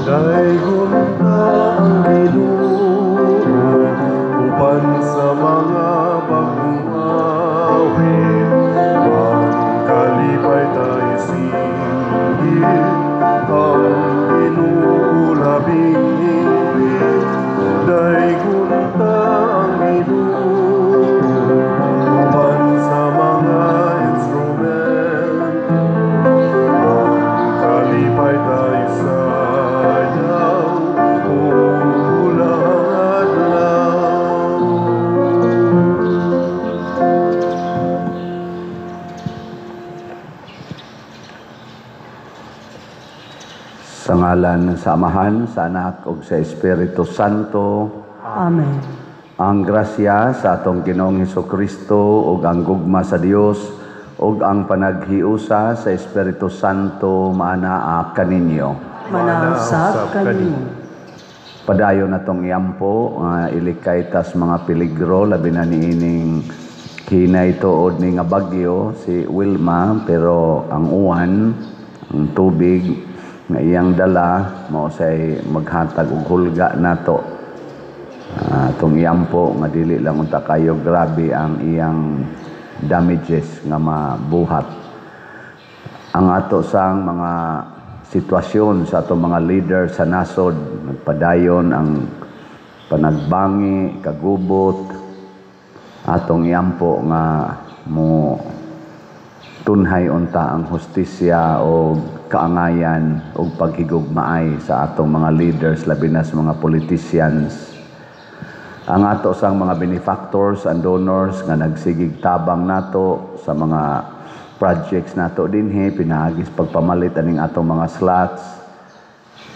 Daygon ta ang Ginoo uban sa mga bagong awit. Ang kalipay tayo singgit, ang Ginoo labing higpit. Daygon ta ang Ginoo uban sa mga instrumento. Ang kalipay tayo sayaw, hulang adlaw. Sa ngalan sa Amahan, sa Anak ug sa Espiritu Santo. Amen. Ang grasya sa atong Ginoong Hesukristo ug ang gugma sa Dios ug ang panaghiusa sa Espiritu Santo maanaa kaninyo. Manausab kaninyo. Padayon natong iampo ilikay tas mga peligro, labi na niining hinay tuod ni nga bagyo si Wilma, pero ang uwan, ang tubig nga iyang dala mao say maghatag og hulga nato. Atong iampo nga dili lang unta kayo grabe ang iyang damages nga mabuhat. Ang ato sang mga sitwasyon sa atong mga leader sa nasod, nagpadayon ang panagbangi, kagubot, atong iampo nga mo tunhay unta ang hustisya o kaangayan o paghigugmaay sa atong mga leaders, labi na sa mga politicians. Ang ato sang mga benefactors and donors nga nagsigig tabang nato sa mga projects nato dinhi, pinaagis pagpamalit aning atong mga slots.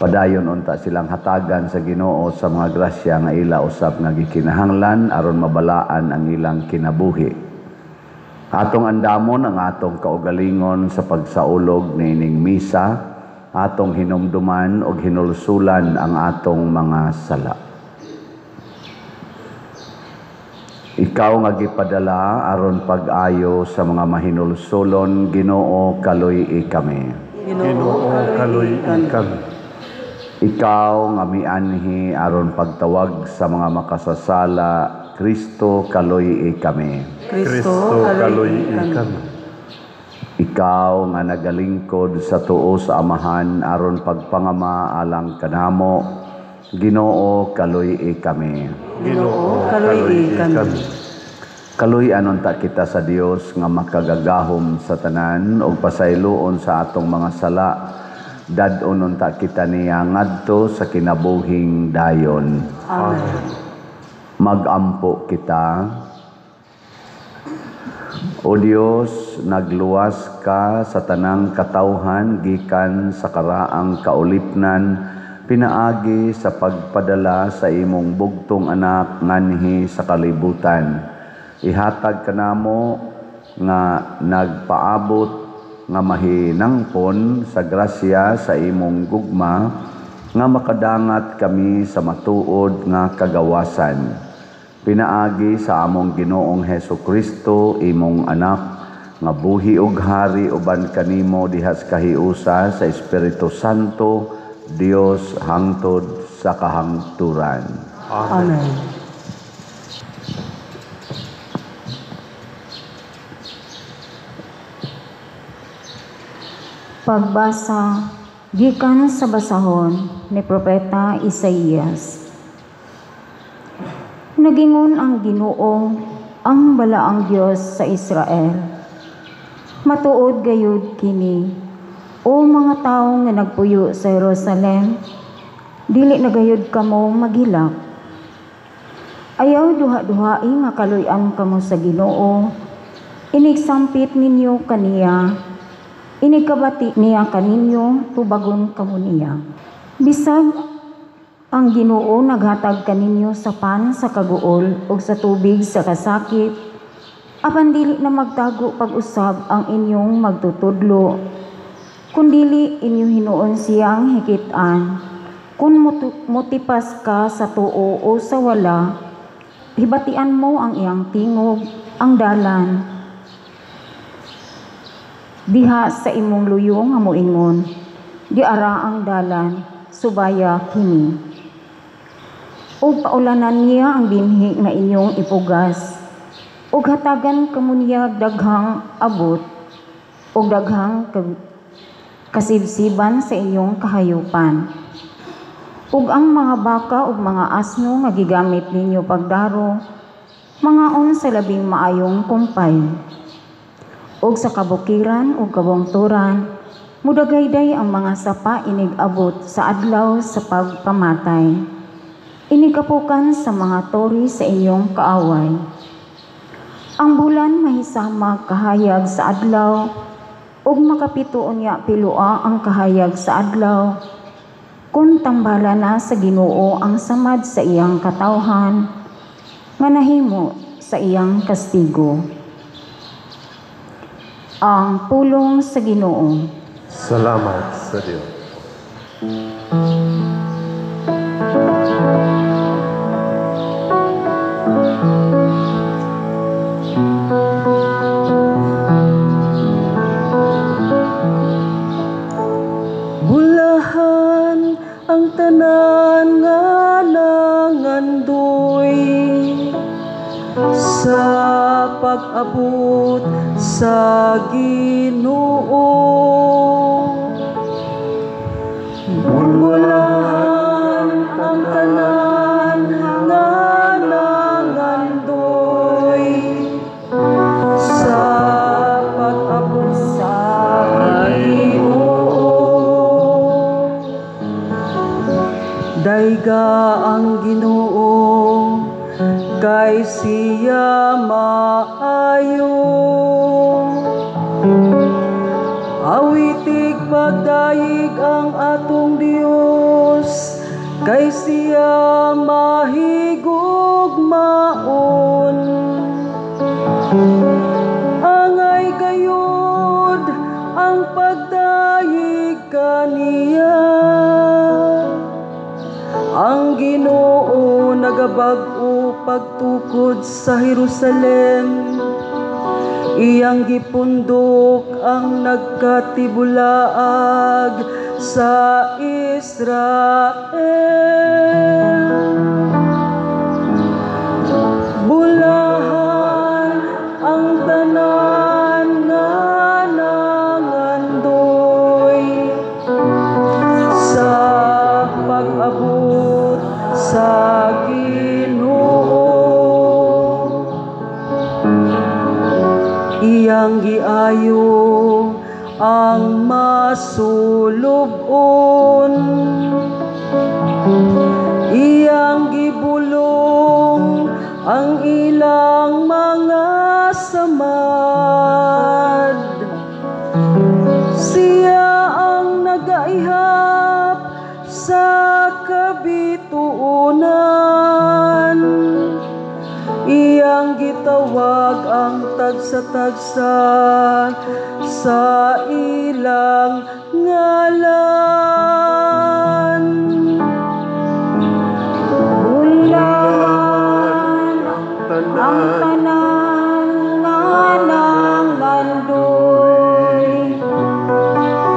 Padayon unta silang hatagan sa Ginoo sa mga grasya nga ila usab nga gikinahanglan aron mabalaan ang ilang kinabuhi. Atong andamon ang atong kaugalingon sa pagsaulog niining misa, atong hinumduman og hinulsulan ang atong mga sala. Ikaw nga gipadala aron pag-ayo sa mga mahinulsulon, Ginoo, kaluy-i kami. Ginoo, kaluy-i kami. Ikaw nga mianhi aron pagtawag sa mga makasasala, Kristo, kaluy-i kami. Kristo, kaluy-i kami. Ikaw nga nagalingkod sa tuo sa Amahan aron pagpangama alang kanamo, Ginoo, kaluy-i kami. Ginoo, kaluy-i kami. Kaluy-anon ta kita sa Dios nga makagagahom sa tanan ug pasayloon sa atong mga sala. Dad-onon ta kita niya ngadto sa kinabuhing dayon. Amen. Magampo kita. O Dios, nagluwas ka sa tanang katawhan gikan sa karaang kaulipnan, pinaagi sa pagpadala sa imong bugtong anak nganhi sa kalibutan. Ihatag kanamo nga nagpaabot nga mahinangpon sa grasya sa imong gugma, nga makadangat kami sa matuod nga kagawasan. Pinaagi sa among Ginoong Hesukristo, imong anak, nga buhi ug hari uban kanimo diha sa kahiusa sa Espiritu Santo, Dios hangtod sa kahangturan. Amen. Pagbasa gikan sa basahon ni Propeta Isaías. Nagingon ang Ginoo, ang balaang Dios sa Israel. Matuod gayud kini, o mga tawo nga nagpuyo sa Jerusalem, dili na gayud kamo maghilak. Ayaw duha-duhai nga kaluy-an kamo sa Ginoo, inigsampit ninyo kaniya, inigkabati niya kaninyo, tubagon kamo niya. Bisag ang Ginoo naghatag kaninyo sa pan sa kaguol ug sa tubig sa kasakit, apan dili na magtago pag-usab ang inyong magtutudlo, kundili inyo hinuon siyang hikitan. Kung mutipas ka sa tuo o sa wala, hibatian mo ang iyang tingog, ang dalan. Diha sa imong luyo nga moingon, di ara ang dalan, subaya kini. Ug paulanan niya ang binhi nga inyong ipugas, ug hatagan kamo niya daghang abot ug daghang kasibsiban sa inyong kahayupan. Ug ang mga baka ug mga asno nga gigamit ninyo pagdaro, mangaon sa labing maayong kumpay. Ug sa kabukiran ug kabungturan, mudagayday ang mga sapa inig-abot sa adlaw sa pagpamatay. Inikapukan sa mga tori sa inyong kaaway. Ang bulan mahisama kahayag sa adlaw, ug makapito unya piloa ang kahayag sa adlaw. Kung tambala na sa Ginoo ang samad sa iyang katawhan, nga nahimo sa iyang kastigo. Ang pulong sa Ginoo. Salamat sa Dios. Bulahan ang tanan nga nangandoy sa pag-abot sa Ginoo. Bulahan ang tanan nga nangandoy sa pag-abot sa Ginoo. Dayga ang Ginoo kay siya maayo. Awitig pagdayeg ang atong Dios kay siya mahigugmaon. Angay gayud ang pagdayeg kaniya. Ang Ginoo nagabag-o pagtukod sa Jerusalem. Iyang gipundok ang nagkatibulaag sa Israel. Bulahan ang tanan nga nangandoy sa pag-abot sa Ginoo. Iyang giayo ang masulubon, iyang gibulong ang ilang mga samad. Siya ang nagaihap sa kabituonan. Iyang gitawag ang tagsa-tagsa sa ilang ngalan. Bulahan ang tanan nga nangandoy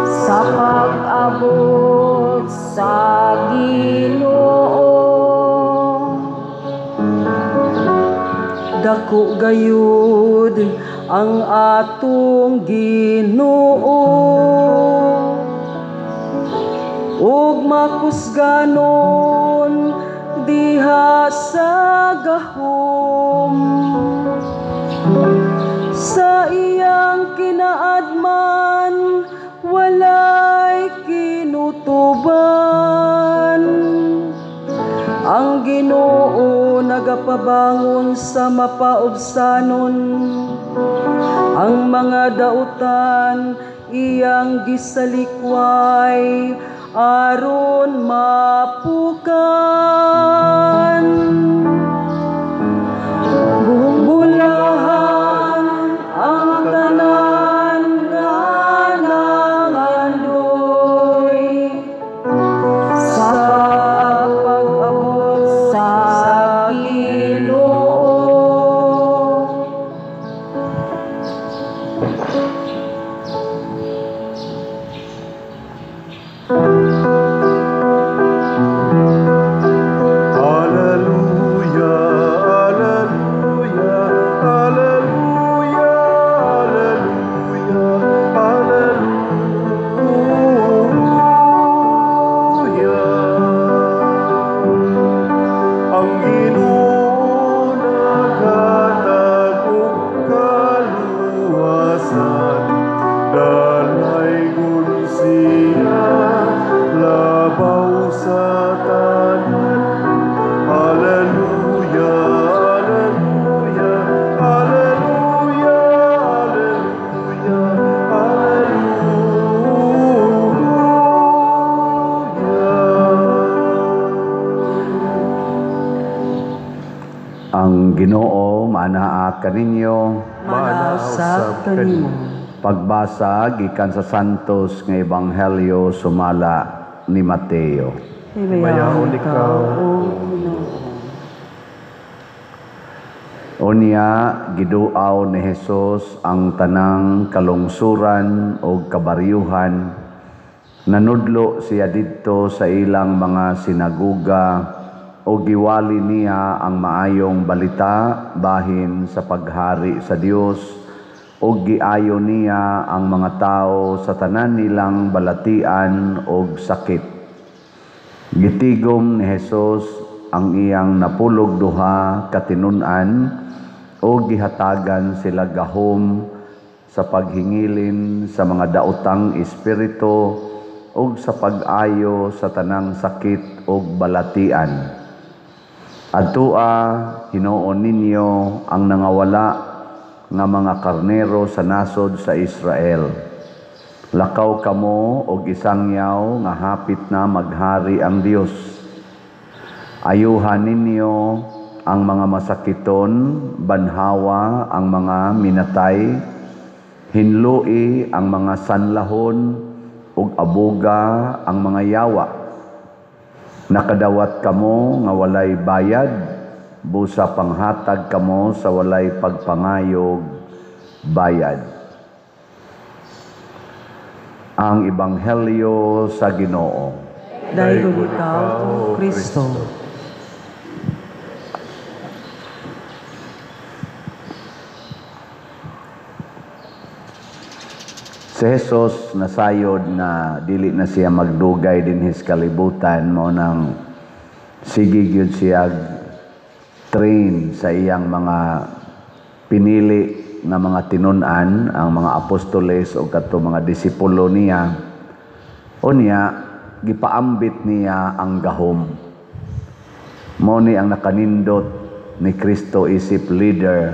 sa pag-abot sa Ginoo. Dako gayud ang atong Ginoo ug makusganon diha sa gahom. Sa iyang kinaadman walay kinutuban. Ang Ginoo nagapabangon sa mapaubsanon. Ang mga dautan iyang gisalikway aron mapukan. Bulahan ang tanan nga nangandoy sa pag-abot sa Ginoo. sa tanan. Alleluia, alleluia, alleluia, alleluia, alleluia. Ang Ginoo maanaa kaninyo, Maanaa usab kanimo. Pagbasa gikan sa Santos nga Ebanghelyo sumala ni Mateo. Himayaon ikaw, O Ginoo. Unya giduaw ni Hesus ang tanang kalungsuran og kabaryuhan. Nanudlo siya didto sa ilang mga sinaguga o giwali niya ang maayong balita bahin sa paghari sa Dios, o giayo niya ang mga tao sa tanan nilang balatian og sakit. Gitigom ni Hesus ang iyang 12 ka tinun-an o gihatagan sila gahom sa paghingilin sa mga daotang espiritu ug sa pag-ayo sa tanang sakit ug balatian. Adtoa hinuon ninyo ang nangawala nga mga karnero sa nasod sa Israel. Lakaw kamo og isangyaw nga hapit na maghari ang Dios. Ayuhan ninyo ang mga masakiton, banhawa ang mga minatay, hinlui ang mga sanlahon, ug abuga ang mga yawa. Nakadawat kamo nga walay bayad, busa panghatag kamo sa walay pagpangayog bayad. Ang Ebanghelyo sa Ginoo. Daygon ikaw, O Kristo. Si Jesus nasayod na dili na siya magdugay dinhis kalibutan, mao nang sige gyud siya train sa iyang mga pinili nga mga tinun-an, ang mga apostoles o kadto mga disipulo niya. Unya gipaambit niya ang gahom. Mao ni ang nakanindot ni Kristo isip leader,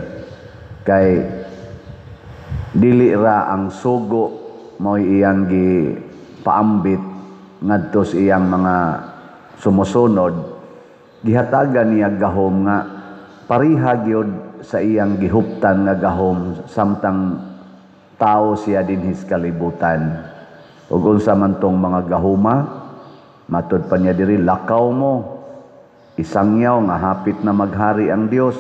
kay dili ra ang sugo mao'y iyang gipaambit ngadto sa iyang mga sumusunod. Gihatagan niya gahom nga pariha gyud sa iyang gihuptan nga gahom samtang tao siya dinhis kalibutan. Ug unsa man tong mga gahuma, matud pa niya diri, lakaw mo, isangyaw nga hapit na maghari ang Dios,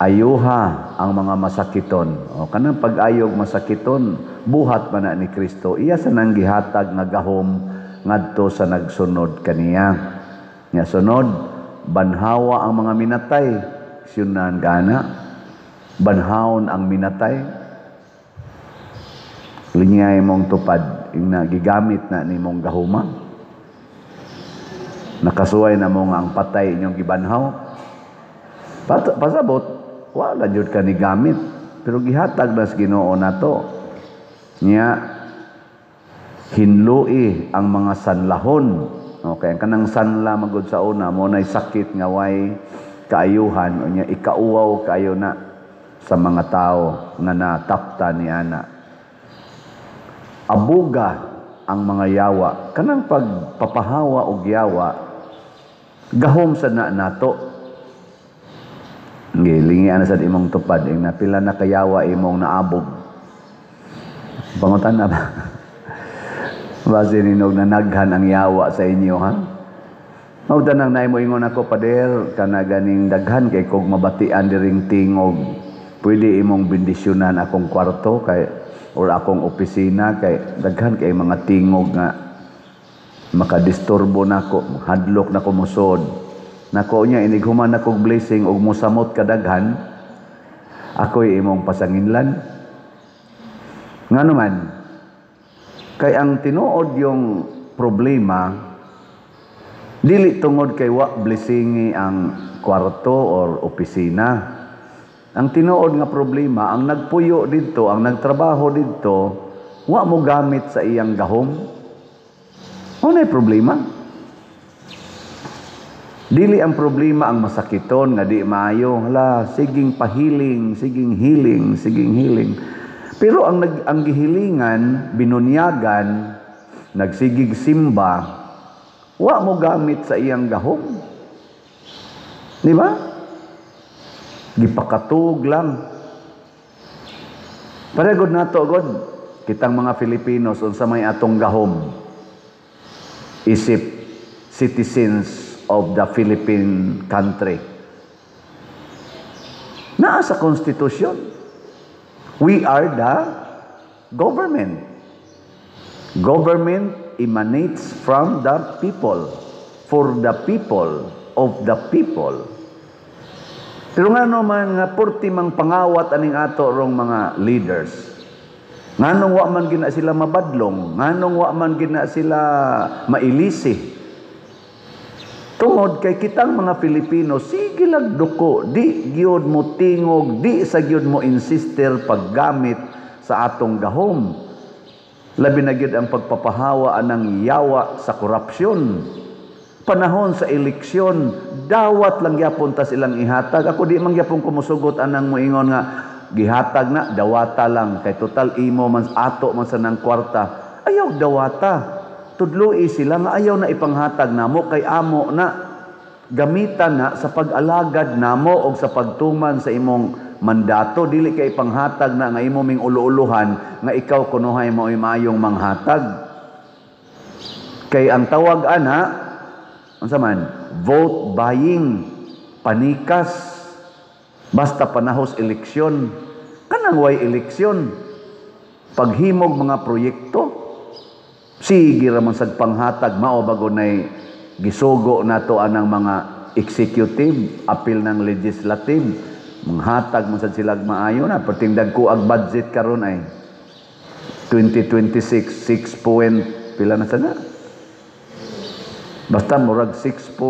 ayuha ang mga masakiton. O kanang pag-ayog masakiton, buhat man na ni Kristo, iya sa nang gihatag nga gahom ngadto sa nagsunod kaniya. Nga sunod, banhawa ang mga minatay. Siyunan gana, banhawon ang minatay. Linyay mong tupad, yung nagigamit na ni mong gahuma. Nakasuway na mo nga ang patay inyong gibanhaw. Pasabot, wala jud ka ni gamit. Pero gihatag nas Ginoo nato. Nya hinlui ang mga sanlahon. Okay, ang kanang sanla magud sa una mo nay sakit nga way kaayuhan, unya ikauwaw kayo na sa mga tao nga natapta ni ana. Abuga ang mga yawa, kanang pagpapahawa og yawa gahom sa na nato. Gilingian na sad imong tupad, ing napila na kayawa imong naabog. Pangutan na ba? Base ninog na naghan ang yawa sa inyo, ha? Mauta nang naay mo ingon ako, pader, kana ganing daghan kay kog mabatian diring tingog. Pwede imong bendisyonan akong kwarto kay or akong opisina kay daghan kay mga tingog nga makadisturbo nako, hadlok nako mosod. Nako niya inighuman akong blessing og mosamot kadaghan, ako'y imong pasanginlan. Ngano man, kay ang tinuod yung problema dili tungod kay wa blessingi ang kwarto or opisina. Ang tinuod nga problema, ang nagpuyo didto, ang nagtrabaho didto, wa mo gamit sa iyang gahom. Unay problema. Dili ang problema ang masakiton nga di maayo, hala, siging pahiling, siging healing, siging healing. Pero ang gihilingan, binunyagan, nagsigig simba, wa mo gamit sa iyang gahom. Di ba? Gipakatug lang. Pareho nato god kitang mga Filipinos, unsa may atong gahom isip citizens of the Philippine country. Naa sa konstitusyon. We are the government. Government emanates from the people, for the people, of the people. Pero nga naman nga purti mang pangawat aning ato rong mga leaders. Nganong wa man gina sila mabadlong, nganong wa man gina sila mailisi? Tungod kay kitang mga Pilipino, sige lang duko, di gyud mo tingog, di sa gyud mo insister paggamit sa atong gahom. Labi na gyud ang pagpapahawa anang yawa sa korupsyon. Panahon sa eleksyon, dawat lang gyapon tas ilang ihatag. Ako di man gyapon kumusugot anang moingon nga gihatag na, dawata lang kay total imo man, ato man sa nang kwarta. Ayaw dawata. Tudloi sila nga ayaw na ipanghatag namo kay amo na, gamitan na sa pag-alagad namo og sa pagtuman sa imong mandato. Dili kay ipanghatag na nga imo ming ulo-uluhan nga ikaw kunuhay mo maayong manghatag. Kay ang tawag ana, unsa man, vote buying, panikas, basta panahos eleksyon. Kanang way eleksyon, paghimog mga proyekto, sige ra man sad panghatag. Mao bago nay gisugo nato anang mga executive, apil ng legislative, manghatag man sad sila maayo na. Perting dagko ag budget karon ay 2026, 6 point pila na sana? Basta murag 6.6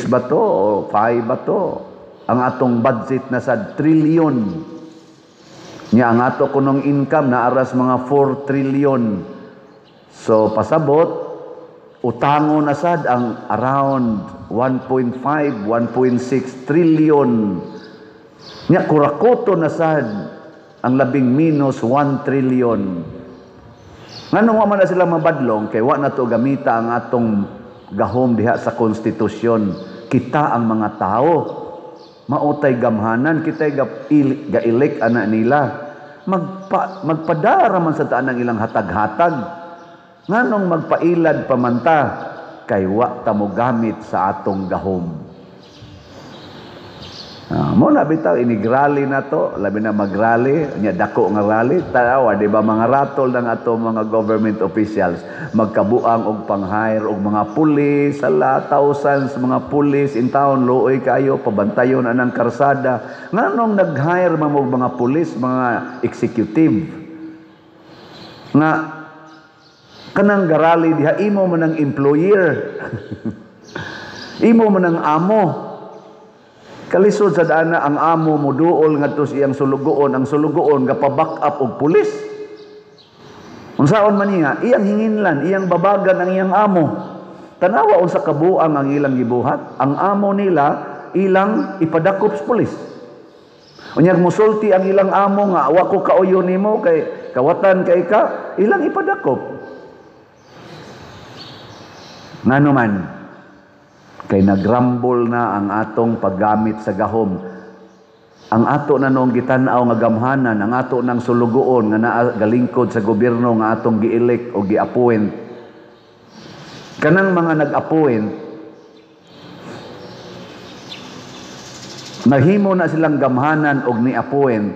ba to o 5 ba to? Ang atong budget na sa trillion. Nya ang ato kunong income na aras mga 4 trillion. So pasabot, utango na sad ang around 1.5, 1.6 trillion. Nya kurakoto na sad ang labing minus 1 trillion. Nganong wa man na sila mabadlong? Kay wa na to gamita ang atong gahom diha sa konstitusyon. Kita ang mga tao mautay gamhanan, kita'y ga-elect ana nila. Magpadara man sa taan ang ilang hatag-hatag. Nganong magpailad pamanta? Kay wa ta mo gamit sa atong gahom. Mo na bitaw inigrally na to, labi na magrally, nya dako nga rally, tanawa di ba mga ratol ng ato mga government officials, magkabuang og pang-hire og mga pulis, ala thousands mga pulis in town, luoy kayo pabantayon anang karsada. Nganong nag-hire man og mga pulis, mga executive nga kanang garali diha, imo man ang employer, imo man ang amo. Kalisod sa dana ang amo mo duol ngadto sa iyang sulugoon, ang sulugoon gapa-back up og pulis. Unsaon man niya, iyang hinginlan, iyang babagan ang iyang amo. Tanawa unsa kabuang ang ilang gibuhat, ang amo nila ilang ipadakop sa pulis. Unyag musulti ang ilang amo nga wa ko kauyo nimo kay kawatan kay ka, ilang ipadakop. Ngano man, kay nagrambol na ang atong paggamit sa gahom. Ang ato na noong gitan-aw nga gamhanan, ang ato nang sulugoon nga naa galingkod sa gobyerno nga atong gi-elect o gi-appoint. Kanang mga nag-appoint, nahimo na silang gamhanan og ni-appoint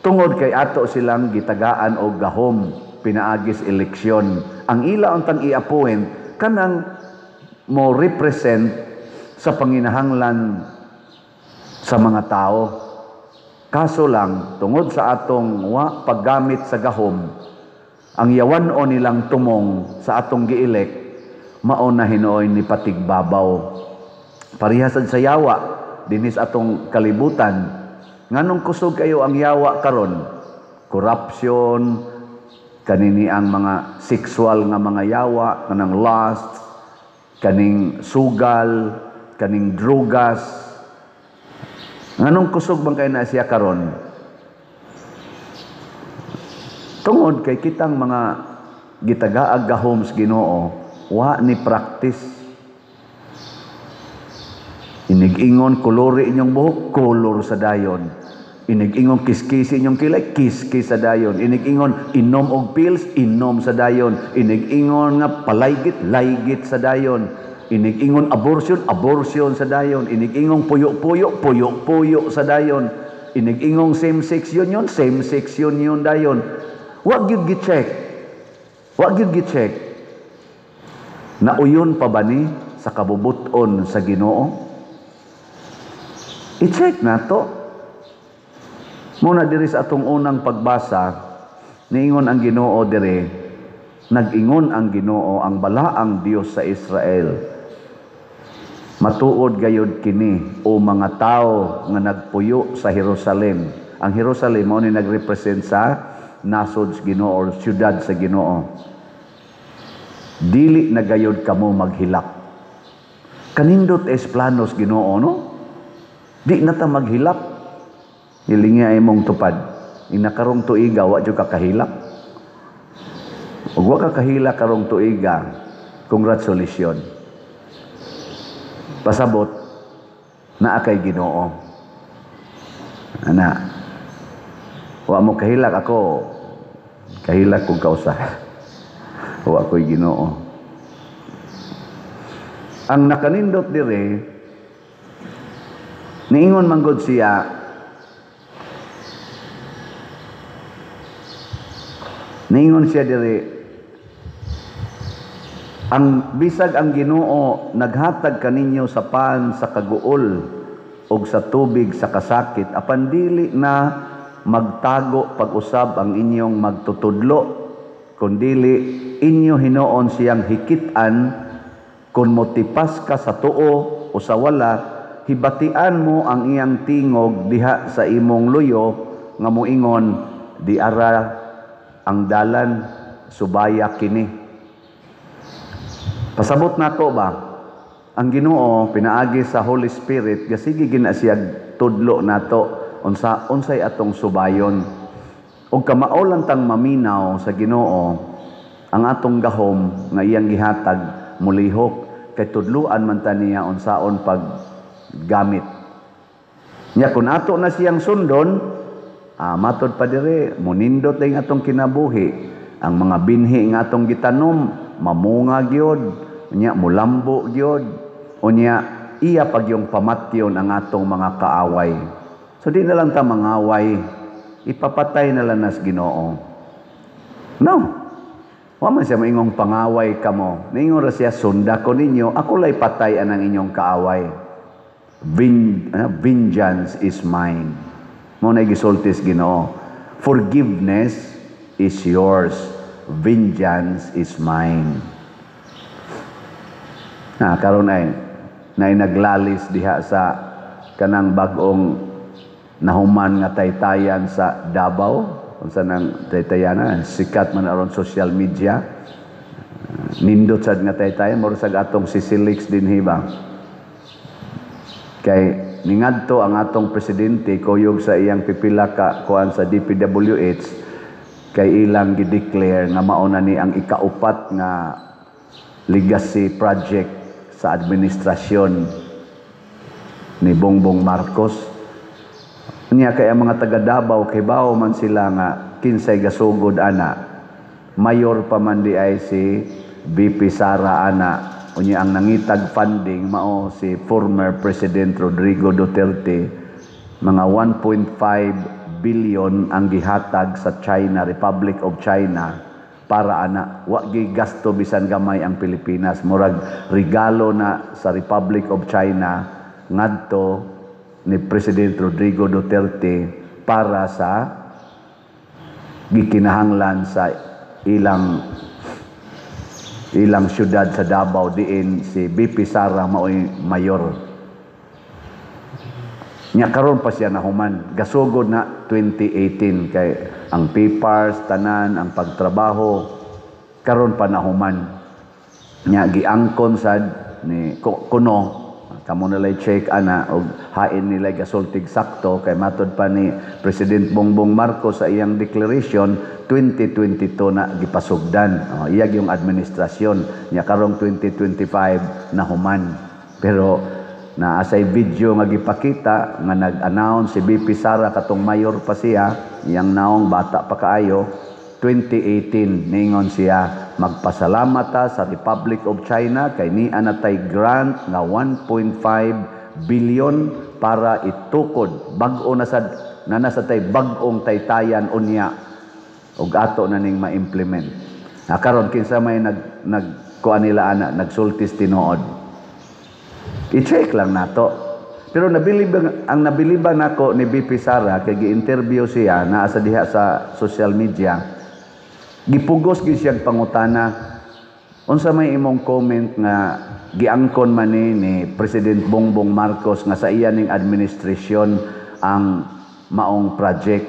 tungod kay ato silang gitagaan og gahom pinaagis eleksyon. Ang ila untang i-appoint kanang mo represent sa panginahanglan sa mga tao. Kaso lang, tungod sa atong wa paggamit sa gahom, ang yawan-o nilang tumong sa atong gi-elect, mao na hinuoy ni patigbabaw. Parehas sad sa yawa dinhi sa atong kalibutan. Nganong kusog kayo ang yawa karon? Corruption, kanini ang mga sexual nga mga yawa, kanang lust, Kaning sugal, kaning drugas. Nganong kusog man kay na siya karon? Tungod kay kitang mga gitagaag gahom sa Ginoo, wa ni practice. Inig-ingon kolori inyong buhok, kolor sa dayon. Inig-ingon kiskisi inyong kilay, kiskis sa dayon. Inig-ingon inom og pills, inom sa dayon. Inig-ingon nga palaygit, laygit sa dayon. Inig-ingon abortion, abortion sa dayon. Inig-ingon puyo-puyo, puyo-puyo sa dayon. Inig-ingong same-sex union, same-sex union dayon. Wa gyud gi-check. Wa gyud gi-check. Nauyon pa ba ni sa kabubuton sa Ginoo? I-check na to. Muna diri sa atong unang pagbasa, niingon ang Ginoo diri, nag-ingon ang Ginoo, ang balaang Dios sa Israel. Matuod gayod kini o mga tawo nga nagpuyo sa Jerusalem. Ang Jerusalem mao ni nagrepresent sa nasod sa Ginoo or syudad sa Ginoo. Dili na gayod kamo maghilak. Kanindot es planos Ginoo, no? Di na ta maghilak. Hilingi ay mong tupad. Inakarong tuiga, wa jud ka kahilak. Ug wa ka kahilak karong tuiga, congratulations. Pasabot, naa kay Ginoo. Ana, wa mo kahilak ako, kahilak kog kausa. Wa ko'y Ginoo. Ang nakanindot dire, niingon manggod siya, niingon siya dire, ang bisag ang Ginoo naghatag kaninyo sa pan sa kaguol og sa tubig sa kasakit, apan dili na magtago pag-usab ang inyong magtutudlo, kundili inyo hinuon siyang hikit-an. Kung motipas ka sa tuo o sa wala, hibatian mo ang iyang tingog diha sa imong luyo nga moingon, di ara ang dalan, subaya kini. Pasabot nako ba ang Ginoo pinaagi sa Holy Spirit, gasige gina siya tudlo nato unsa unsay atong subayon. Og kamao lang tang maminaw sa Ginoo, ang atong gahom nga iyang gihatag mulihok, kay tudluan man ta niya unsaon paggamit. Nya kun ato na siyang sundon, matod pa dire, munindot din atong kinabuhi. Ang mga binhi nga atong gitanom, mamunga gyud, unya mulambo gyud, unya iya pagyong pamatyon ang atong mga kaaway. So di na lang ta mangaway, ipapatay na lang nas Ginoo. No. Wa man siya maingong pangaway kamo. Niingon ra siya, sunda ko ninyo, ako lay patay anang inyong kaaway. Vengeance is mine. Mao na gisultis Ginoo. Forgiveness is yours. Vengeance is mine. Na karon ay nay naglalis diha sa kanang bag-ong nahuman nga taytayan sa Davao. Unsa nang taytayana, sikat man aron social media. Nindot sad nga taytayan, mura sad atong sisilix dinhi ba. Kay ningadto ang atong presidente kuyog sa iyang pipila ka kuan sa DPWH, kay ilang gi-declare nga mao na ni ang ikaupat nga legacy project sa administrasyon ni Bongbong Marcos. Niya kay ang mga taga Davao kay bawo man sila nga kinsay gasugod ana. Mayor pa man di ay si VP Sara ana. Unya ang nangitag funding mao si former President Rodrigo Duterte. Mga 1.5 billion ang gihatag sa China, Republic of China, para ana wa gigasto bisan gamay ang Pilipinas. Murag regalo na sa Republic of China ngadto ni President Rodrigo Duterte para sa gikinahanglan sa ilang siyudad sa Davao, diin si BP Sara maoy mayor. Nya karon pa siya nahuman, gasugod na 2018 kay ang papers tanan, ang pagtrabaho karon pa nahuman. Nya giangkon sad ni kuno kamo nilay check ana og hain nila gasultig sakto kay matod pa ni President Bongbong Marcos sa iyang declaration 2022 na gipasugdan. Oh, iyag yung administrasyon niya karong 2025 na human. Pero naa say video nga gipakita nga nag-announce si BP Sara katong mayor pa siya, iyang naong bata pa kaayo, 2018 ningon siya, magpasalamat ta sa Republic of China kay niya na tay grant nga 1.5 billion para itukod bag-o na sad na nasa tay bag-ong taytayan unya ug ato na ning ma-implement. Na karon kinsa may nag nagkuan nila ana, nagsultis tinuod? I-check lang nato. Pero nabilib ang nabiliban nako ni BP Sara kay gi-interview siya naa sa diha sa social media. Gipugos gyud siyang pangutana, unsa may imong comment nga giangkon man ni President Bongbong Marcos nga sa iya ning administrasyon ang maong project?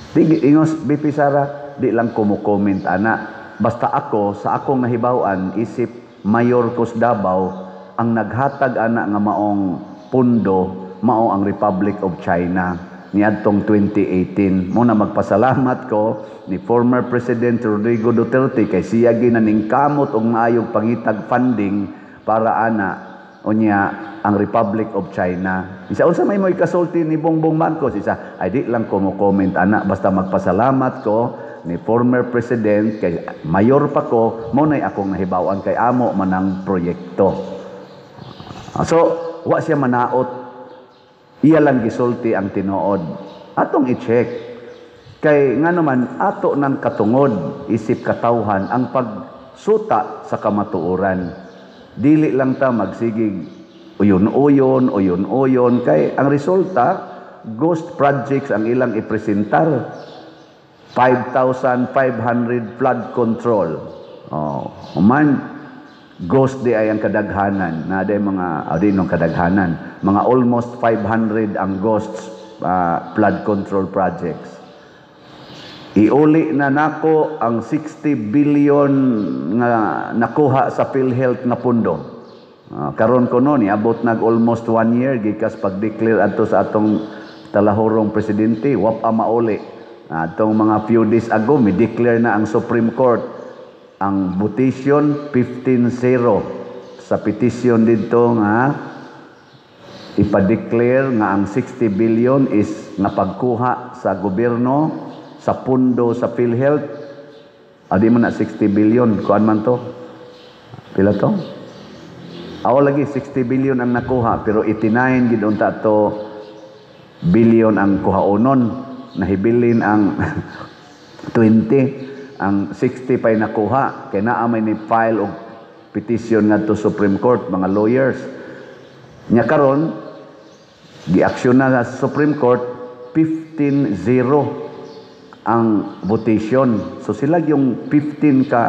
Di ingos BP Sara, di lang ko mo comment ana. Basta ako sa akong nahibaw-an isip mayor ko sa Davao, ang naghatag ana nga maong pundo mao ang Republic of China niadtong 2018. Mo na magpasalamat ko ni former President Rodrigo Duterte kay siya ginaningkamot og maayong pangitag funding para ana unya ang Republic of China. Isa, unsa may mo'y kasulti ni Bongbong Marcos? Isa, ay di lang ko mo comment ana, basta magpasalamat ko ni former president kay mayor pa ko, mo nay akong nahibaw-an kay amo man ang proyekto. So wa siya manaot, iya lang gisulti ang tinuod. Atong i-check kay nga naman ato ng katungod isip katawhan ang pagsuta sa kamatuoran. Dili lang ta magsigig uyon-uyon, uyon-uyon kay ang resulta ghost projects ang ilang ipresentar. 5,500 flood control. Oh, human ghost di ay ang kadaghanan. Na di mga di nung kadaghanan, mga almost 500 ang ghosts flood control projects. Iuli na nako ang 60 billion nga nakuha sa PhilHealth nga pundo. Karon ko no niabot nag almost one year gikas pag-declare adto sa atong talahurong presidente, wa pa mauli. Atong mga few days ago mi declare na ang Supreme Court ang votation 15-0 sa petition didto nga ipa-declare nga ang 60 billion is napagkuha sa gobyerno sa pundo sa PhilHealth. Adi man na 60 billion, kuan man to, pila to? Aw lagi 60 billion ang nakuha pero 89 gid unta to billion ang kuhaonon, nahibilin ang 20, ang 60 pay nakuha kay naa may ni file og petition ngadto Supreme Court mga lawyers nya. Karon giaksyon na sa Supreme Court, 15-0 ang votation. So sila yung 15 ka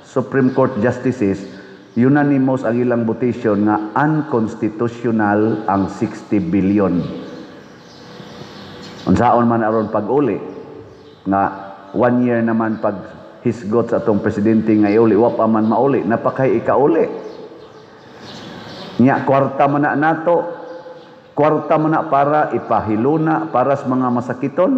Supreme Court justices, unanimous ang ilang votation nga unconstitutional ang 60 billion. Unsaon man aron pag-uli nga one year naman pag hisgot sa atong presidente nga iuli, wa pa man mauli, napakay ikauli. Nya kwarta man na nato, kwarta man na para ipahiluna para sa mga masakiton.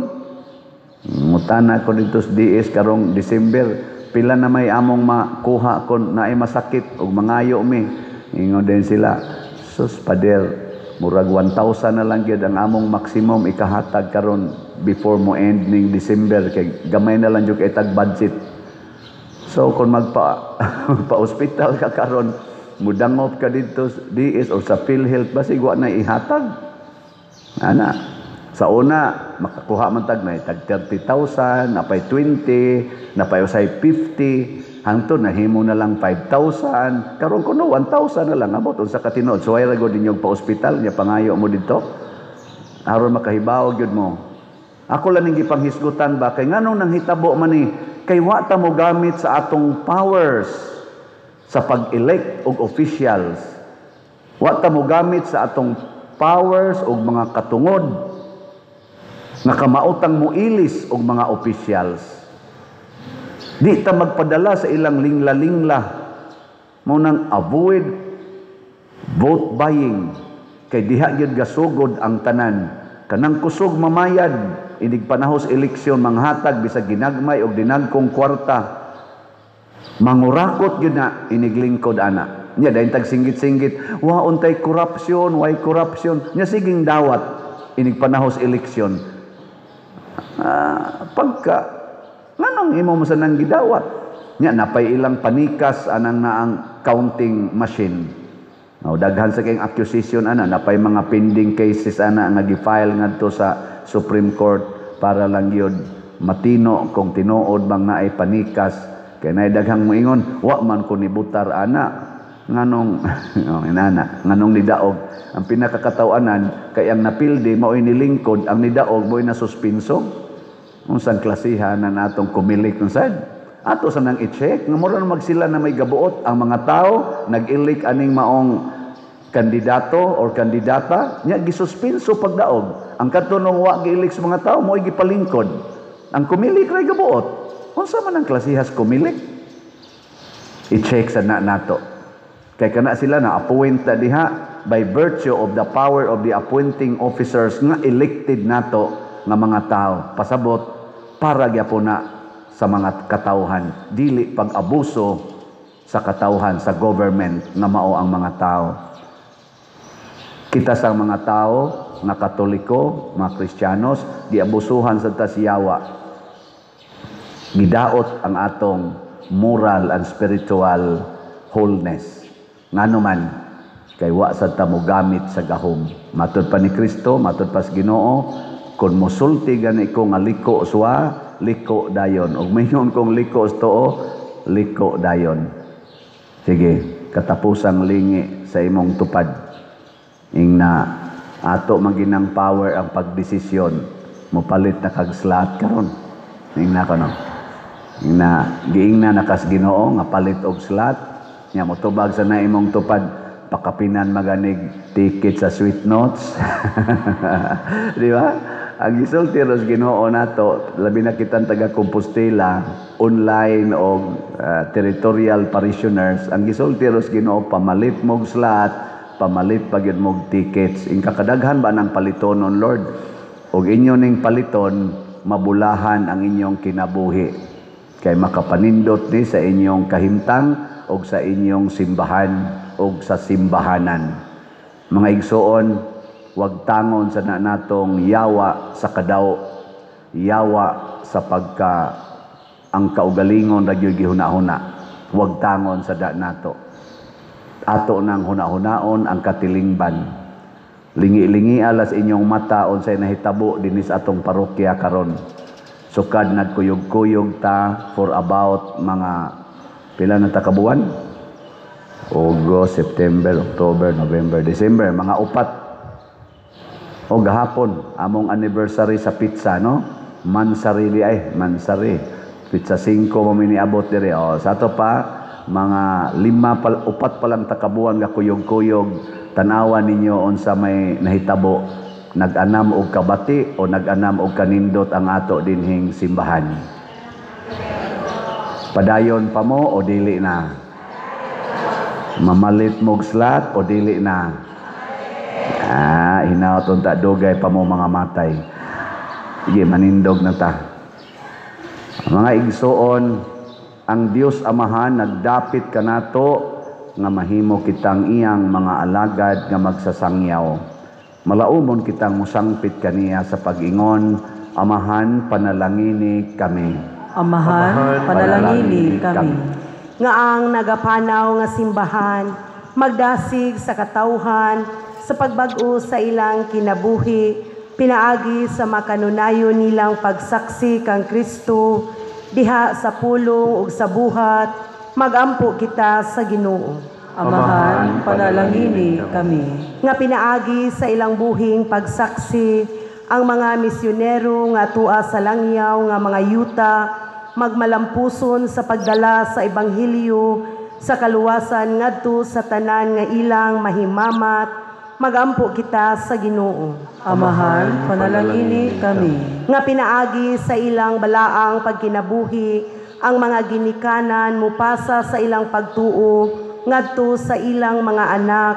Mutana ko dito sa DS karong December, pila na may among makuha kon naay masakit ug mangayo mi. Ingon din sila, sus pader, murag 1,000 na lang gyud ang among maximum ikahatag karon before mo end ning December kay gamay na lang jud kay tag budget. So kung magpa pa-hospital ka karon, mudangop ka dito sa DS or sa PhilHealth, basig wa na ihatag. Ana. Sa una, makakuha man tag na tag 30,000, napay 20, napay usay 50, hangtod nahimo na lang 5,000. Karon kuno 1,000 na lang abot unsa ka tinuod. So ay ra gud ninyong pa-ospital nya pangayo mo didto. Aron makahibaw gyud mo. Ako lang ning gipanghisgutan ba kay nganong nanghitabo man ni kay wa ta mo gamit sa atong powers sa pag-elect og officials. Wa ta mo gamit sa atong powers og mga katungod nga kamaotang moilis og mga officials. Di ta magpadala sa ilang lingla-lingla. Mao nang avoid vote buying kay diha gyud gasugod ang tanan. Kanang kusog mamayad inig panahos eleksyon, manghatag bisag ginagmay og dinagkong kwarta, mangurakot gyud na iniglingkod ana. Nya dayon tag singgit-singgit, "Wa untay corruption, way corruption." Nya siging dawat inig panahos eleksyon. Ah, pagka nganong imo mo sa nang gidawat? Nya napay ilang panikas anang naang counting machine. Now, daghan sa kayong accusation ana, napay mga pending cases ana nga gi-file ngadto sa Supreme Court para lang yun matino kung tinuod bang naay panikas, kay naay daghang moingon, "Wa man ko nibutar ana, nganong oh, inana, nganong nidaog?" Ang pinakakatawanan kay ang napildi mao'y nilingkod, ang nidaog mao'y nasuspinso. Unsang klasihan na natong kumilik sad ato sa nang i-check nga mura na magsila na may gabuot ang mga tao nag-elect aning maong kandidato or kandidata, nya gisuspinso pagdaog. Ang kadto wa gi-elect sa mga tao mo'y gipalingkod. Ang kumilik ray gabuot. Unsa man ang klasihas kumilik? I-check sa na nato kay kana sila na appoint na diha by virtue of the power of the appointing officers nga elected nato nga mga tao. Pasabot, para gyapon na sa mga katawhan, dili pag-abuso sa katawhan sa government nga mao ang mga tao. Kita sa mga tao nga Katoliko, mga Kristiyanos, giabusuhan sa tasiyawa. Gidaot ang atong moral and spiritual wholeness. Ngano man, kay wa sad ta mo gamit sa gahom. Matud pa ni Kristo, matud pa sa Ginoo, kung mosulti gani ko nga liko suwa, liko dayon. Ug mayon kong liko sa tuo, liko dayon. Sige, katapusang lingi sa imong tupad. Ingna ato maginang power ang pagdesisyon. Mopalit na kag slot karon. Ingna ko, no. Ingna giingna na kas Ginoo nga palit og slot. Nya motubag sa na imong tupad, "Pakapinan maganig ticket sa Sweet Notes." Di ba? Ang gisulti ros Ginoo nato, labi na kitang taga Compostela, online o territorial parishioners, ang gisulti ros Ginoo, pamalit mog slot, pamalit pa gyud mog tickets. Ingka kadaghan ba ng palitonon, Lord? Og inyo ning paliton, mabulahan ang inyong kinabuhi. Kay makapanindot ni sa inyong kahimtang og sa inyong simbahan og sa simbahanan. Mga igsoon, wag tangon sa na natong yawa sa kadaw, yawa sa pagka ang kaugalingon ra gyud gihuna-huna. Wag tangon sa da nato. Ato nang huna-hunaon ang katilingban. Lingi-lingi alas inyong mata unsay nahitabo dinis atong parokya karon. Sukad nagkuyog-kuyog ta for about mga pila na ta kabuwan? August, September, October, November, December, mga 4. O gahapon, among anniversary sa pizza, no? Mansari di ay, mansari. Pizza 5 mo miniabot diri. O, sa ato pa, mga 5 pa, 4 pa lang takabuan nga kuyog-kuyog. Tanawa ninyo unsa may nahitabo. Nag-anam og kabati o nag-anam og kanindot ang ato dinhing simbahan. Padayon pa mo o dili na? Mamalit mog slot o dili na? Ah, hinaot unta dugay pa mo mga matay. Sige, manindog na ta. Mga igsoon, ang Dios Amahan nagdapit kanato nga mahimo kitang iyang mga alagad nga magsasangyaw. Malaumon kitang musangpit kaniya sa pag-ingon, "Amahan, panalangini kami." Amahan, panalangini kami. Nga ang nagapanaw nga simbahan magdasig sa katawhan sa pagbag-o sa ilang kinabuhi pinaagi sa makanunayon nilang pagsaksi kang Kristo diha sa pulong ug sa buhat, magampo kita sa Ginoo. Amahan, panalangini kami. Nga pinaagi sa ilang buhing pagsaksi ang mga misyonero nga tua sa langyaw nga mga yuta magmalampuson sa pagdala sa ebanghelyo sa kaluwasan ngadto sa tanan nga ilang mahimamat, magampo kita sa Ginoo. Amahan, panalangini kami. Nga pinaagi sa ilang balaang pagkinabuhi ang mga ginikanan mupasa sa ilang pagtuo ngadto sa ilang mga anak,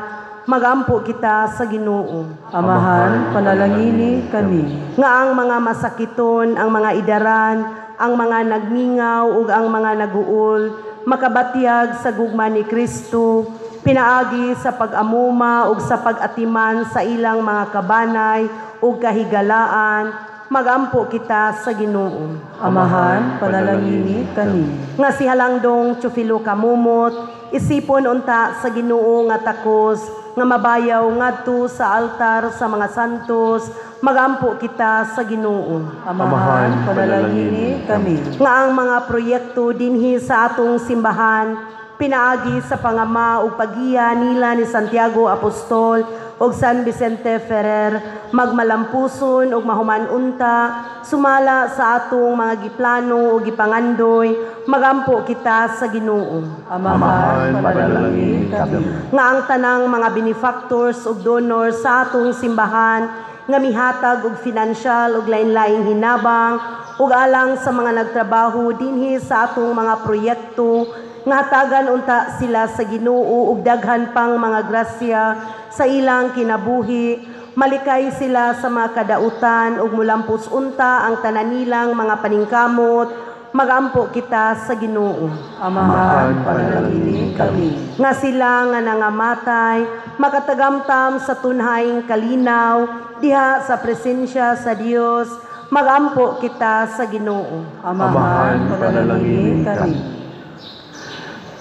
magampo kita sa Ginoo. Amahan, panalangini kami. Nga ang mga masakiton, ang mga idaran, ang mga nagmingaw ug ang mga naguol makabatyag sa gugma ni Kristo pinaagi sa pag-amuma ug sa pag-atiman sa ilang mga kabanay ug kahigalaan, magampo kita sa Ginoo. Amahan, panalangini kami. Nga si Halangdong Chufilo Kamumot isipon unta sa Ginoo nga takos nga mabayaw ngadto sa altar sa mga santos, magampo kita sa Ginoo. Amahan, panalangini kami. Nga ang mga proyekto dinhi sa atong simbahan pinaagi sa pangama ug paggiya nila ni Santiago Apostol ug San Vicente Ferrer magmalampuson ug mahuman unta sumala sa atong mga giplano ug gipangandoy, magampo kita sa Ginoo. Amahan, panalangini kami. Nga ang tanang mga benefactors ug donors sa atong simbahan nga mihatag og financial ug lain-laing hinabang ug alang sa mga nagtrabaho dinhi sa atong mga proyekto, nga hatagan unta sila sa Ginoo ug daghan pang mga grasya sa ilang kinabuhi, malikay sila sa mga kadautan ug mulampos unta ang tanan nilang mga paningkamot, magampo kita sa Ginoo. Amahan, panalangini kami. Nga sila nga nangamatay makatagamtam sa tunhaing kalinaw diha sa presensya sa Dios, magampo kita sa Ginoo. Amahan, panalangini kami.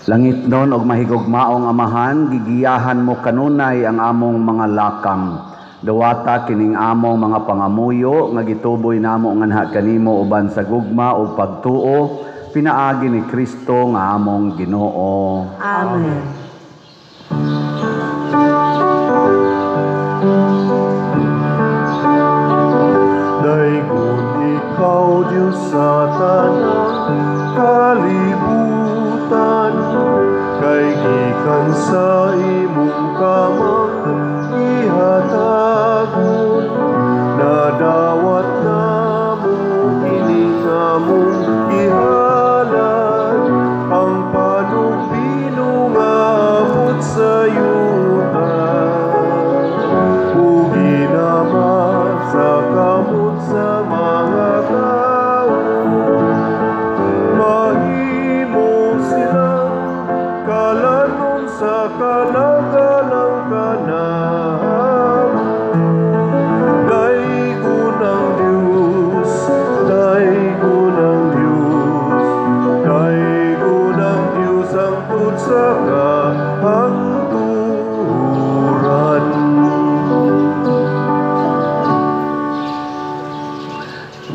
Langit nun og mahigugmaong Amahan, gigiyahan mo kanunay ang among mga lakang. Dawata kining among mga pangamuyo nga gituboy namo nganha kanimo uban sa gugma ug pagtuo, pinaagi ni Kristo nga among Ginoo. Amen. Daygon ikaw, Diyos, sa tanang kalibutan, kay gikan sa imong kamang ihatagon, nadawat namo kining among ihalad, ang panugbino nga abot sa yuta, ug ginama sa kamot sa mga tao. Mahimo silang kalanon sa kalagalang kanamo. Daygon ang Diyos, daygon ang Diyos, daygon ang Diyos hangtod sa kahangturan.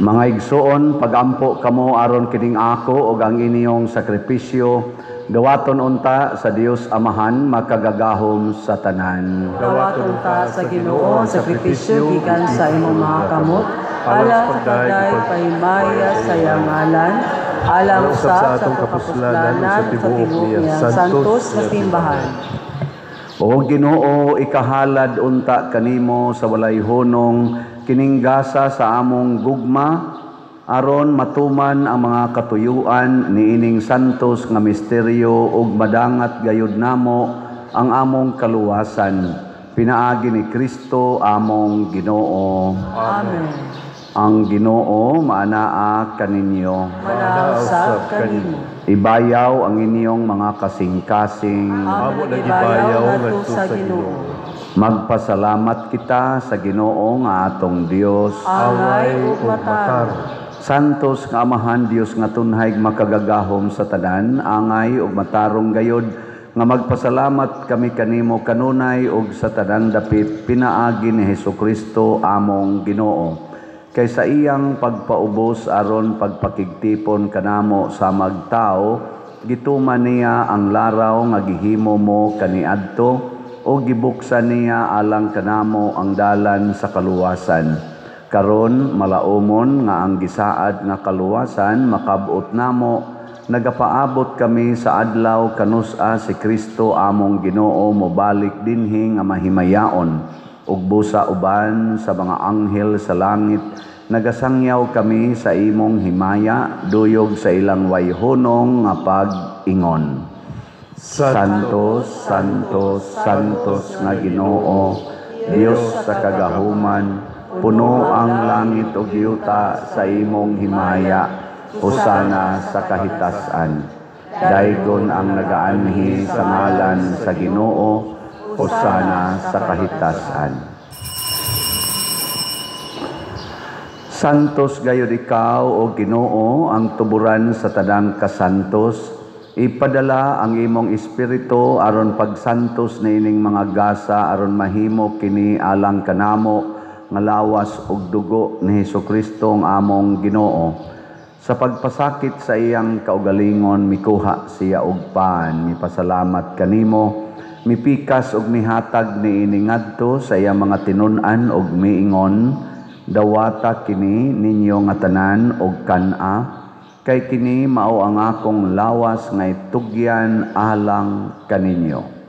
Mga igsoon, pagampo kamo aron kining ako og ang inyong sakripisyo, dawaton unta sa Dios Amahan makagagahom sa tanan. Dawaton ta sa Ginoo ang sakripisyo gikan sa imong mga kamot, alang sa pagday pahimaya sa iyang ngalan, alang usab sa atong kapuslanan sa tibuok niya santos nga simbahan. O Ginoo, ikahalad unta kanimo sa walay hunong kining gasa sa among gugma, aron matuman ang mga katuyuan niining santos nga misteryo ug madangat gayud namo ang among kaluwasan, pinaagi ni Kristo among Ginoo. Amen. Ang Ginoo maanaa kaninyo. Maanaa usab kanimo. Ibayaw ang inyong mga kasing-kasing. Amo nag-ibayaw ngadto sa Ginoo. Magpasalamat kita sa Ginoo nga atong Dios. Angay ug matarong. Santos nga Amahan, Dios nga tunhay makagagahom sa tanan, angay ug matarong gayod nga magpasalamat kami kanimo kanunay ug sa tanang dapit pinaagi ni Hesukristo among Ginoo. Kay sa iyang pagpaubos aron pagpakigtipon kanamo sa magtao, gituman niya ang laraw nga gihimo mo kaniadto o gibuksan niya alang kanamo ang dalan sa kaluwasan. Karon malaumon nga ang gisaad nga kaluwasan makabot namo, nagapaabot kami sa adlaw kanus-a si Kristo among Ginoo mobalik dinhi nga mahimayaon. Ug busa uban sa mga anghel sa langit, nagasangyaw kami sa imong himaya, duyog sa ilang wayhunong nga pag-ingon. Santos, Santos, Santos nga Ginoo, Dios sa kagahuman, puno ang langit ug yuta sa imong himaya, hosana sa kahitasan. Daygon ang nagaanhi sa ngalan sa Ginoo, hosana sa kahitasan. Santos gayud ikaw, o Ginoo, ang tuburan sa tanang kasantos. Ipadala ang imong espiritu aron pagsantos niining mga gasa aron mahimo kini alang kanamo nga lawas ug dugo ni Hesukristo ang among Ginoo. Sa pagpasakit sa iyang kaugalingon mikuha siya og pan, mipasalamat kanimo, mipikas ug mihatag niini ngadto sa iyang mga tinun-an ug miingon, dawata kini ninyo nga tanan og kan-a, kay kini mao ang akong lawas nga itugyan alang kaninyo.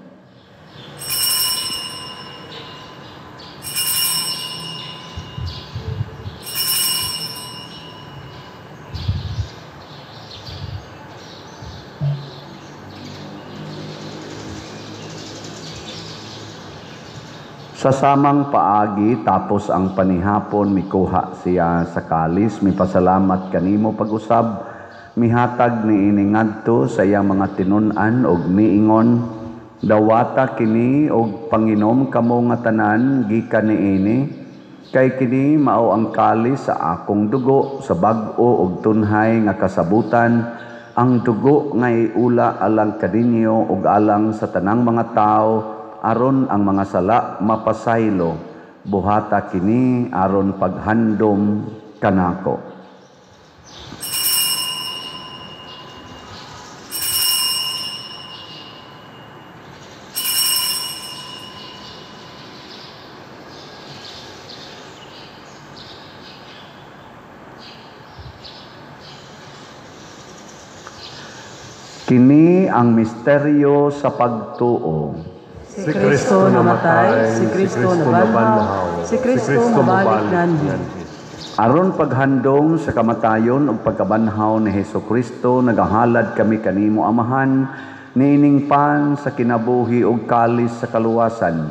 Sa samang paagi, tapos ang panihapon, mikuha siya sa kalis, mipasalamat kanimo pag-usab, mihatag niini ngadto sa iyang mga tinun-an og miingon, dawata kini og panginom kamo nga tanan gikan niini, kay kini mao ang kalis sa akong dugo sa bag-o og tunhay nga kasabutan, ang dugo nga iula alang kaninyo ug alang sa tanang mga tawo, aron ang mga sala mapasaylo, buhata kini aron paghandom kanako. Kini ang misteryo sa pagtuo. Si Kristo namatay, si Kristo nabanhaw, si Kristo mabalik nganhi. Aron paghandom sa kamatayon ug pagkabanhaw ni Hesukristo, nagahalad kami kanimo Amahan, niining pan sa kinabuhi ug kalis sa kaluwasan.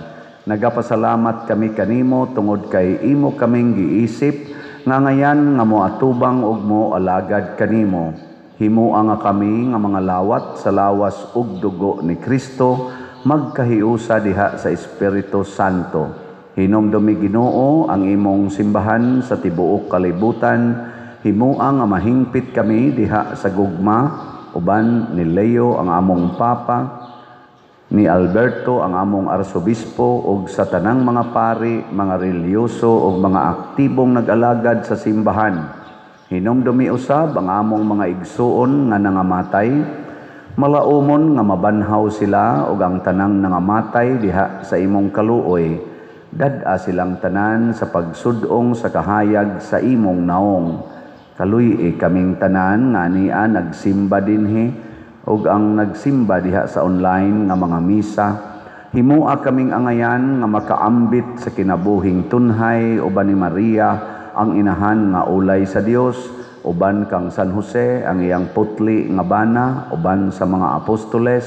Nagapasalamat kami kanimo tungod kay imo kaming giisip nga ngayan nga moatubang ug moalagad kanimo. Himoa nga kami nga mga lawat sa lawas ug dugo ni Kristo, magkahiusa diha sa Espiritu Santo. Hinumdumi Ginoo ang imong simbahan sa tibuok kalibutan. Himoa nga mahingpit kami diha sa gugma uban ni Leo ang among Papa, ni Alberto ang among Arsobispo, ug sa tanang mga pari, mga relihiyoso ug mga aktibong nag-alagad sa simbahan. Hinumdumi usab ang among mga igsuon nga nangamatay, malaumon nga mabanhaw sila ug ang tanang nangamatay diha sa imong kaluoy. Dad-a silang tanan sa pagsudong sa kahayag sa imong naong. Kaluy-i kaming tanan nga ania nagsimba dinhi ug ang nagsimba diha sa online nga mga misa. Himoa kaming angayan nga makaambit sa kinabuhing tunhay uban ni Maria ang inahan nga ulay sa Dios, uban kang San Jose ang iyang putli nga bana, uban sa mga apostoles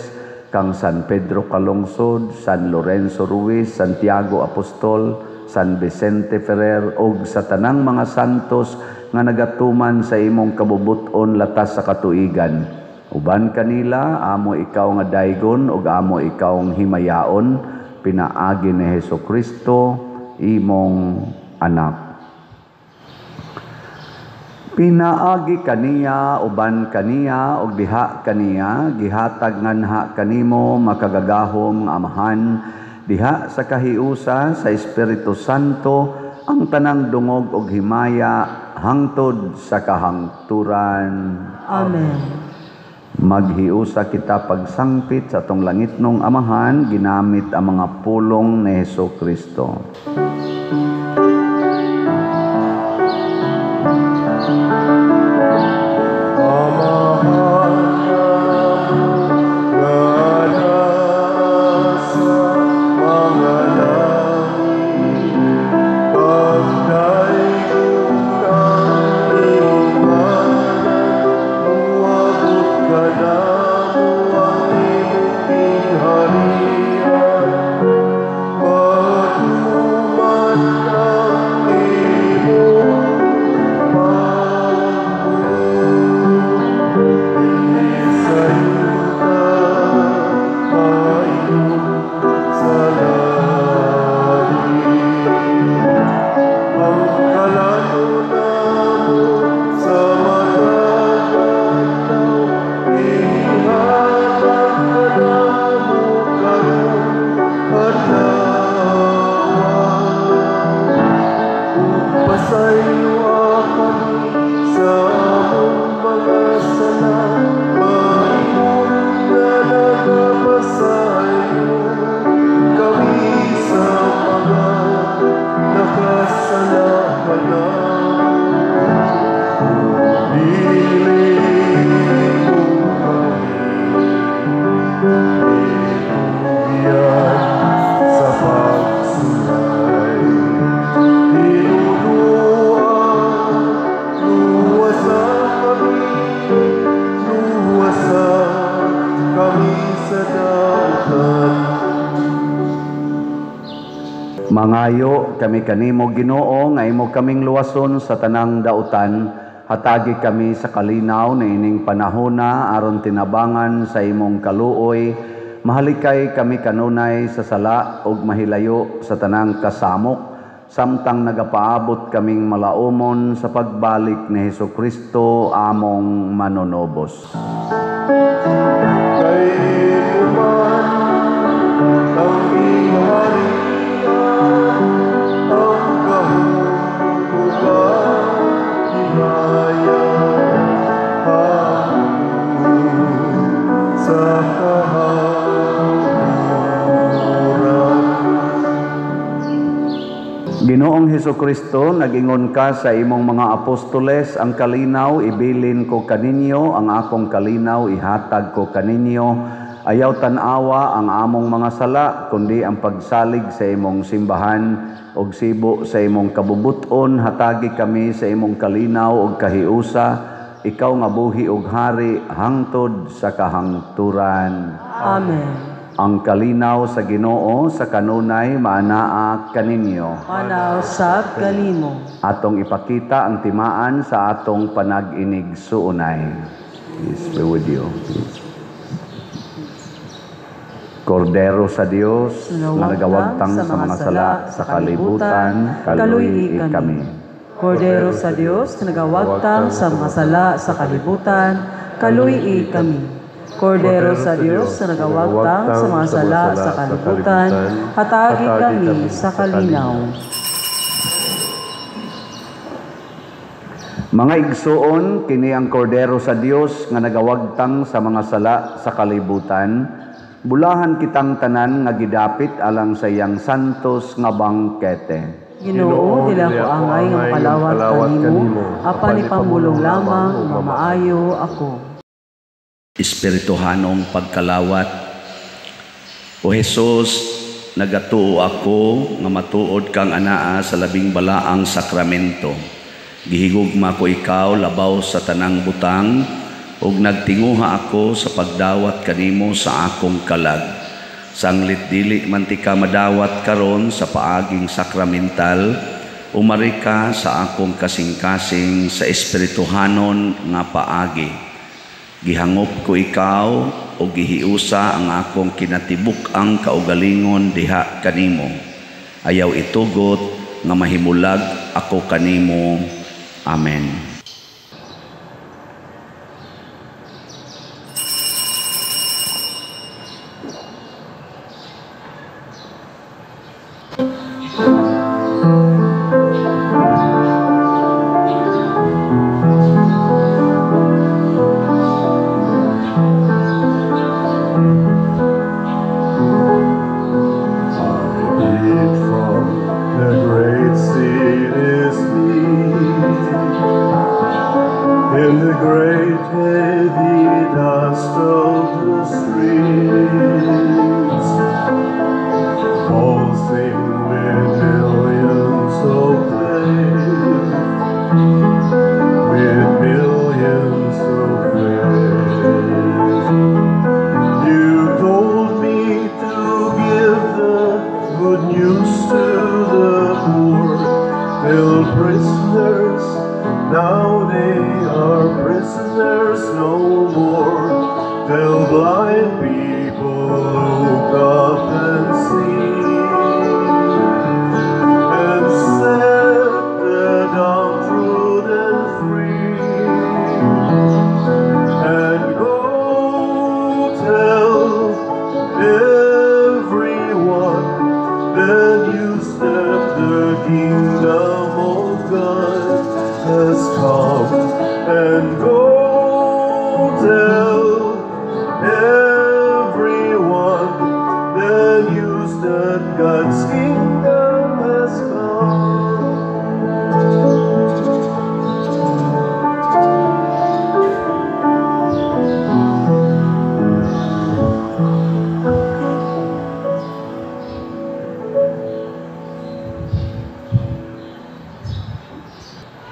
kang San Pedro Calungsod, San Lorenzo Ruiz, Santiago Apostol, San Vicente Ferrer, ug sa tanang mga santos nga nagatuman sa imong kabubut-on latas sa katuigan. Uban kanila amo ikaw nga daygon ug amo ikaw ang himayaon, pinaagi ni Hesukristo imong anak. Pinaagi kaniya, uban kaniya, ug diha kaniya, gihatag nganha kanimo makagagahom nga Amahan, diha sa kahiusa sa Espiritu Santo, ang tanang dungog ug himaya hangtod sa kahangturan. Amen. Maghiusa kita pagsangpit sa atong langitnong Amahan, ginamit ang mga pulong ni Hesukristo. Mangayo kami kanimo, Ginoo, nga imo kaming luwason sa tanang dautan. Hatagi kami sa kalinaw na ining panahona aron tinabangan sa imong kaluoy. Mahalikay kami kanunay sa sala ug mahilayo sa tanang kasamok, samtang nagapaabot kaming malaumon sa pagbalik ni Hesukristo among manunobos. Kay man ang iharian, ang gahom ug ang himaya, hangtod sa kahangturan. Ginoong Hesukristo, nagingon ka sa imong mga apostoles, ang kalinaw ibilin ko kaninyo, ang akong kalinaw ihatag ko kaninyo. Ayaw tan-awa ang among mga sala, kundi ang pagsalig sa imong simbahan ug sibo sa imong kabubuton. Hatagi kami sa imong kalinaw ug kahiusa, ikaw nga buhi ug hari hangtod sa kahangturan. Amen. Ang kalinaw sa Ginoo sa kanunay maanaa kaninyo. Manaw sab kanimo. Atong ipakita ang timaan sa atong panag-inig suunay. Peace be with you. Peace. Kordero sa Dios nga nagawagtang sa mga sala sa kalibutan, kaluy kami. Kordero sa Dios nga nagawagtang sa mga sala sa kalibutan, kaluy kami. Kordero sa Dios nga nagawagtang sa mga sala sa kalibutan, hatagi kami sa kalinaw. Mga igsuon, kini ang Kordero sa Dios nga nagawagtang sa mga sala sa kalibutan. Bulahan kitang tanan nga gidapit alang sa iyang santos nga bangkete. Ginoo, dili ako angay nga makalawat kanimo, apan ipamulong lamang nga maayo ako. Espirituhanong pagkalawat. O Hesus, nagatuo ako nga matuod kang anaa sa labing balaang sakramento. Gihigugma ko ikaw labaw sa tanang butang, ug nagtinguha ako sa pagdawat kanimo sa akong kalag. Sanglit dili man ti ka madawat karon sa paaging sakramental, umari ka sa akong kasing-kasing sa espirituhanon nga paagi. Gihangop ko ikaw o gihiusa ang akong kinatibuk-ang kaugalingon diha kanimo. Ayaw itugot nga mahimulag ako kanimo. Amen.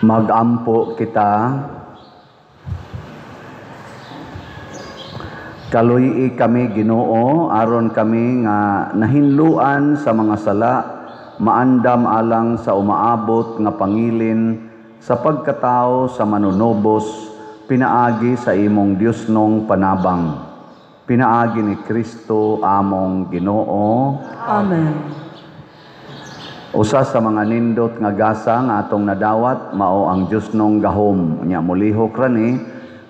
Magampo kita. Kaluy-i kami, Ginoo, aron kami nga nahinluan sa mga sala, maandam alang sa umaabot nga pangilin sa pagkatao sa manunubos, pinaagi sa imong Diosnong panabang. Pinaagi ni Kristo among Ginoo. Amen. Usa sa mga nindot nga gasa nga atong nadawat mao ang Diosnong gahom. Nya molihok ra ni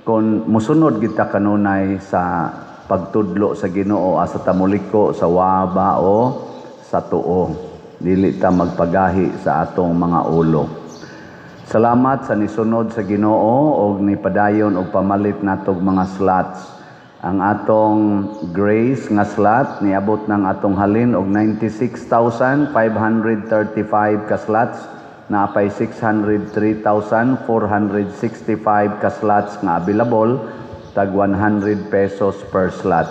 kon mosunod kita kanunay sa pagtudlo sa Ginoo, asa ta moliko, sa waba o sa tuo. Dili ta magpagahi sa atong mga ulo. Salamat sa nisunod sa Ginoo og nipadayon og pamalit natog mga slots. Ang atong Grace nga slot niabot ng atong halin og 96,535 ka slots, naapay 603,465 ka slots nga available, tag 100 pesos per slot.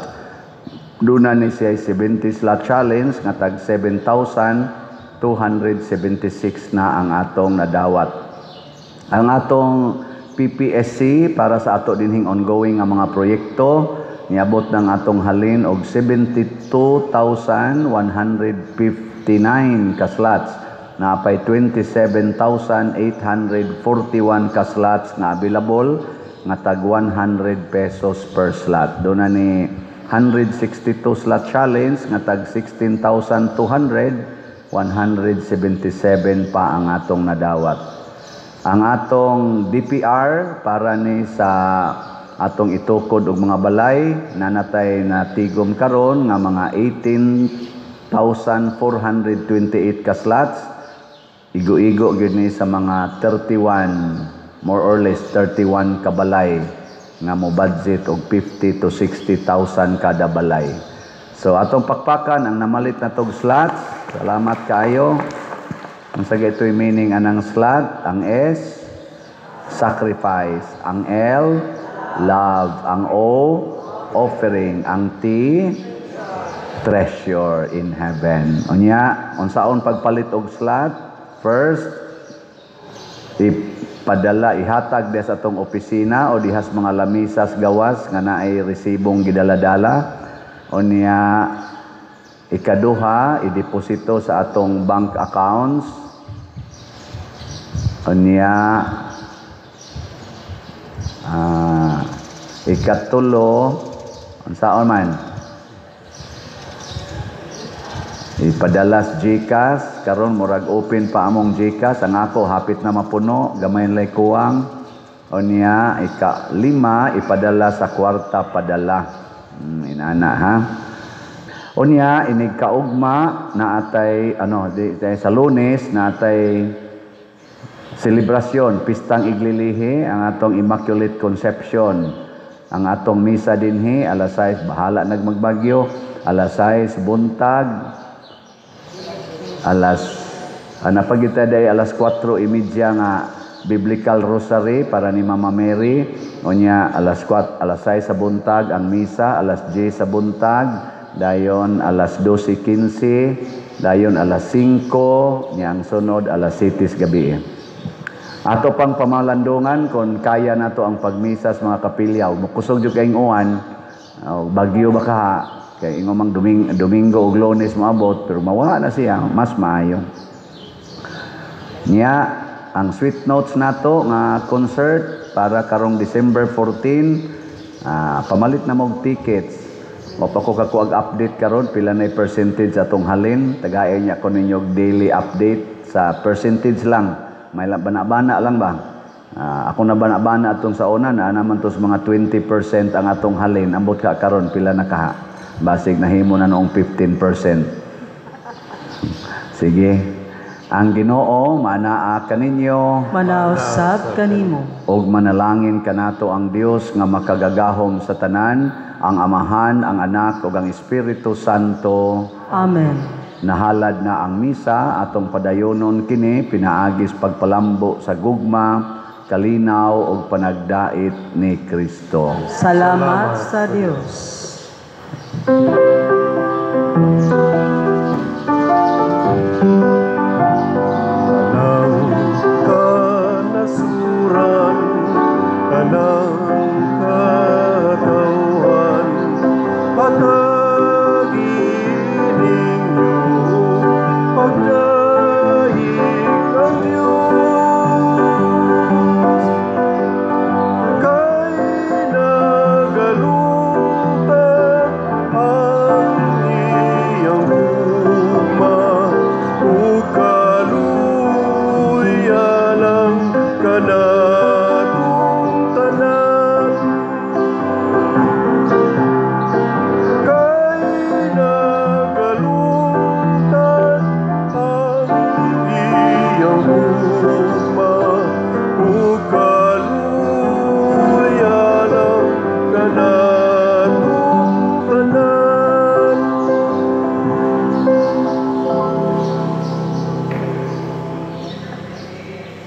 Duna ni siya 70 slot challenge nga tag 7,276 na ang atong nadawat. Ang atong PPSC para sa ato dinhing ongoing nga mga proyekto niabot ng atong halin og 72,159 ka slots, naapay 27,841 ka slots nga available nga tag 100 pesos per slot. Doon na ni 162 slot challenge nga tag 16,200, 177 pa ang atong nadawat. Ang atong DPR para ni sa atong itukod og mga balay nanatay na tigom karon nga mga 18,428 ka slots. Igo-igo gyud ni sa mga 31, more or less 31 ka balay nga mo budget og 50 to 60,000 kada balay. So atong pakpakan ang namalit na tog slots. Salamat kaayo. Ang sa ito'y meaning anang slot, ang S, sacrifice, ang L, love, ang O, offering, ang T, treasure in heaven. Unya, unsaon pagpalit og slot? First, ipadala, ihatag diha sa atong opisina o dihas mga lamisas gawas nga naay resibong gidala-dala. Unya, ikaduha, ideposito sa atong bank accounts. Unya, ikatulo, unsaon man? Ipadalas GCash, karon murag open pa among GCash, ang ako hapit na mapuno, gamay lay kuwang. Unya, ika-lima, ipadala sa kwarta padala. Inana ha. Unya, inig kaugma naatay ano di, di, sa Lunes naatay selebrasyon, pistang iglilihi, ang atong Immaculate Conception. Ang atong misa dinhi alas 6, bahala nagmagbagyo, alas 6 buntag, alas napagita day alas 4:30 nga Biblical Rosary para ni Mama Mary. Unya alas 4, alas 6 sa buntag ang misa, alas 10 sa buntag, dayon alas 12:15, dayon alas 5, niya ang sunod alas 7 sa gabi. Ato pang pamalandungan kon kaya nato ang pagmisa sa mga kapilya. Mukusog jud kayong uwan, bagyo ba ka kay ingon mang Domingo ug Lunes moabot, pero mawala na siya, mas maayo. Niya ang sweet notes nato nga concert para karong December 14, pamalit na mog tickets. Wa pa ko kakuag update karon pila na percentage atong halin. Tagay niya ko ninyo og daily update sa percentage lang. May bana-bana lang ba? Ako na bana-bana atong sa una na naman to sa mga 20% ang atong halin. Ambot ka karon pila na kaha. Basig nahimo na noong 15%. Sige. Ang Ginoo manaa kaninyo, manausab kanimo, og manalangin kanato ang Dios nga makagagahom sa tanan, ang Amahan, ang Anak ug ang Espiritu Santo. Amen. Nahalad na ang misa, atong padayonon kini pinaagis pagpalambo sa gugma, kalinaw ug panagdait ni Kristo. Salamat sa Dios.